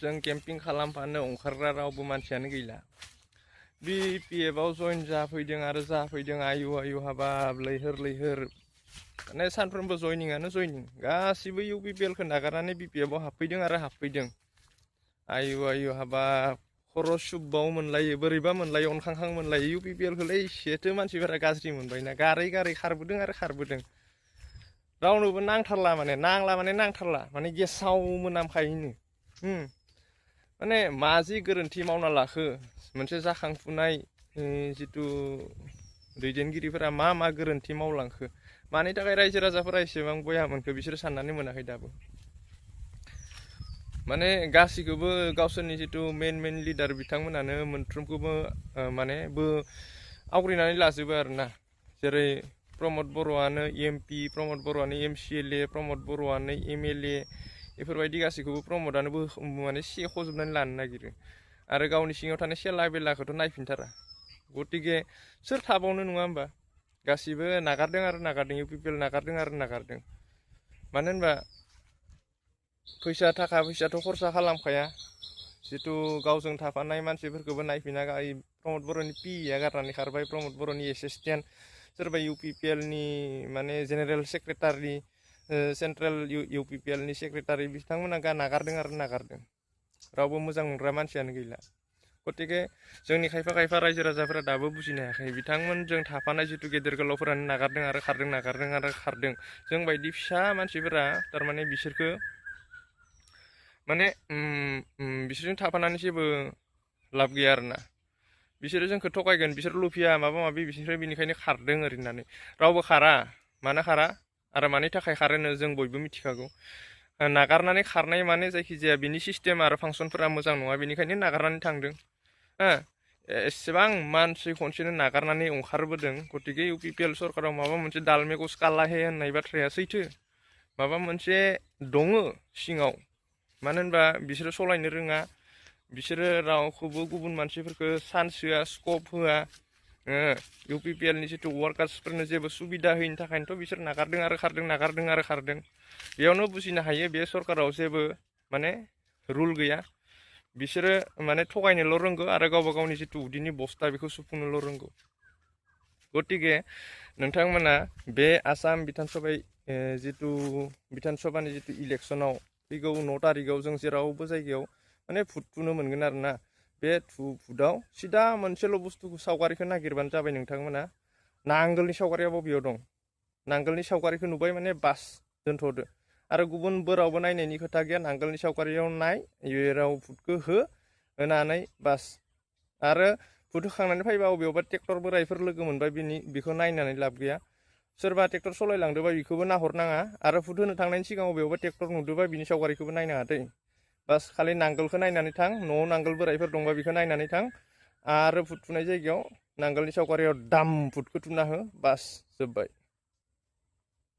जों केम्पिं खालामफानो ओंखारग्रा रावबो मानसियानो गैला। BPF आव जइन जाफैदों आरो जाफैदों आयु आयु हाबाब लैहोर माने सानफ्रोमबो जइनिंआनो जइनिं गासिबो UPPL खौ नागारनानै BPF आव हाबफैदों आरो हाबफैदों। आयु हाबाब खर' सुब्बाव मोनलायो बोरैबा मोनलायो अनखांखां मोनलायो UPPL खौलाय एसेथो मानसिफोरा गाज्रि मोनबायना गारै खारबोदों आरो खारबोदों। रावनोबो नांथारला माने नांथारला माने गेसाव मोनामखायोनो। माने मा जि गोरोन्थि मावना लाखो मोनसे जाखांफुनाय जिथु दैदेनगिरिफोरा मा गोरोन्थि मावलांखो मानि थाखाय रायजो राजाफोरा एसेबां बया मोनखो बिसोरो साननानै मोनाखै दाबो। माने गासिखौबो गावसोरनि जिथु मेन लिडार बिथांमोनानो मोनफ्रोमखौबो माने आवग्रिनानै लाजोबो आरोना। जेरै प्रमद बर'आनो MP, प्रमद बर'आनो MCLA, प्रमद बर'आनो MLA बेफोरबायदि गासैखौबो प्रमदानो माने सेख'जोबनानै लानो नागिरो आरो गावनि सिङाव थानाय सेला बेलाखौथ' नायफिनथारा। गतिके सोर थाबावनो नङा होमबा? गासिबो नागारदों आरो नागारदों UPPL नागारदों आरो नागारदों। मानो होनबा थाखा फैसाथ' खरसा खालामखाया जिथु गावजों थाफानाय मानसिफोरखौबो नायफिना प्रमद बर'नि पिया गारनानै खारबाय, प्रमद बर'नि एसिस्टेन्ट सोरबा UPPL नि माने जेनेरेल सेक्रेटारि सेन्ट्रेल UPPL नि सेक्रेटारि बिथांमोना नागारदों आरो नागारदों। रावबो मोजां मोनग्रा मानसियानो गैला। गतिके जोंनि खायफा रायजो राजाफोरा दाबो बुजिनो हायाखै बिथांमोनजों थाफानाय जिथु गेदेर गोलावफोरानो नागारदों आरो खारदों। जों बायदि फिसा मानसिफोरा थारमाने बिसोरखो माने बिसोरजों थाफानानै जेबो लाब गैया आरोना। बिसोरो जोंखौ थगायगोन, बिसोर लुफिया माबा माबि बिनिखायनो खारदों ओरै होननानै। रावबो खारा, मानो खारा आरो मानि थाखाय खारोनो जों बयबो मिथिखागौ। नागारनानै खारनाय माने जायखिजाया बिनि सिस्टेम आरो फांसनफोरा मोजां नङा बेनिखायनो नागारनानै थांदों। एसेबां मानसि खनसेनो नागारनानै ओंखारबोदों। गतिके UPPL सरकाराव माबा मोनसे दालमेगस कालाहे होननाय बाथ्राया सैथो। माबा मोनसे दङ सिङाव। मानो होनबा बिसोरो सलायनो रोङा, बिसोरो रावखौबो गुबुन मानसिफोरखौ चान्स होआ, स्कप होआ। UPPL नि जिथु वार्कार्सफोरनो जेबो सुबिदा होयिनि थाखायनोथ' बिसोर नागारदों आरो खारदों। बेयावनो बुजिनो हायो बे सरकाराव जेबो माने रुल गैया। बिसोरो माने थगायनोल' रोंगौ आरो गावबा गावनि जिथु उदैनि बस्था बेखौ सुफुंनोल' रोंगौ। गतिके नोंथांमोना बे आसाम बिधान सभानि जिथु इलेक्सनाव फैगौ 9 तारिखआव जों जेरावबो जायगायाव माने भुट थुनो मोनगोन आरोना। बे भुटआव सिदा मोनसेल' बुस्थुखौ सावगारिखौ नागिरबानो जाबाय नोंथांमोना। नांगोलनि सावगारिया बबेयाव दं? नांगोलनि सावगारिखौ नुबाय माने बास दोनथ'दो आरो गुबुन बोरावबो नायनायनि खोथा गैया। नांगोलनि सावगारियाव नाय, जेराव भुटखौ होनानै बास। आरो भुट होखांनानै फैबा बबेयावबा ट्रेक्टर बोराइफोर लोगो मोनबाय बेखौ नायनानै लाब गैया। सोरबा ट्रेक्टर सालायलांदोंबा बेखौबो नाहरनाङा आरो भुट होनो थांनायनि सिगाङाव बबेयावबा ट्रेक्टर नुदोंबा बिनि सावगारिखौबो नायनाङा दै। बास खालि नांगोलखौ नायनानै थां, न'आव नांगोल बोराइफोर दंबा बेखौ नायनानै थां आरो भुट थुनाय जायगायाव नांगोलनि सावगारियाव दाम भुटखौ थुना हो, बास जोब्बाय।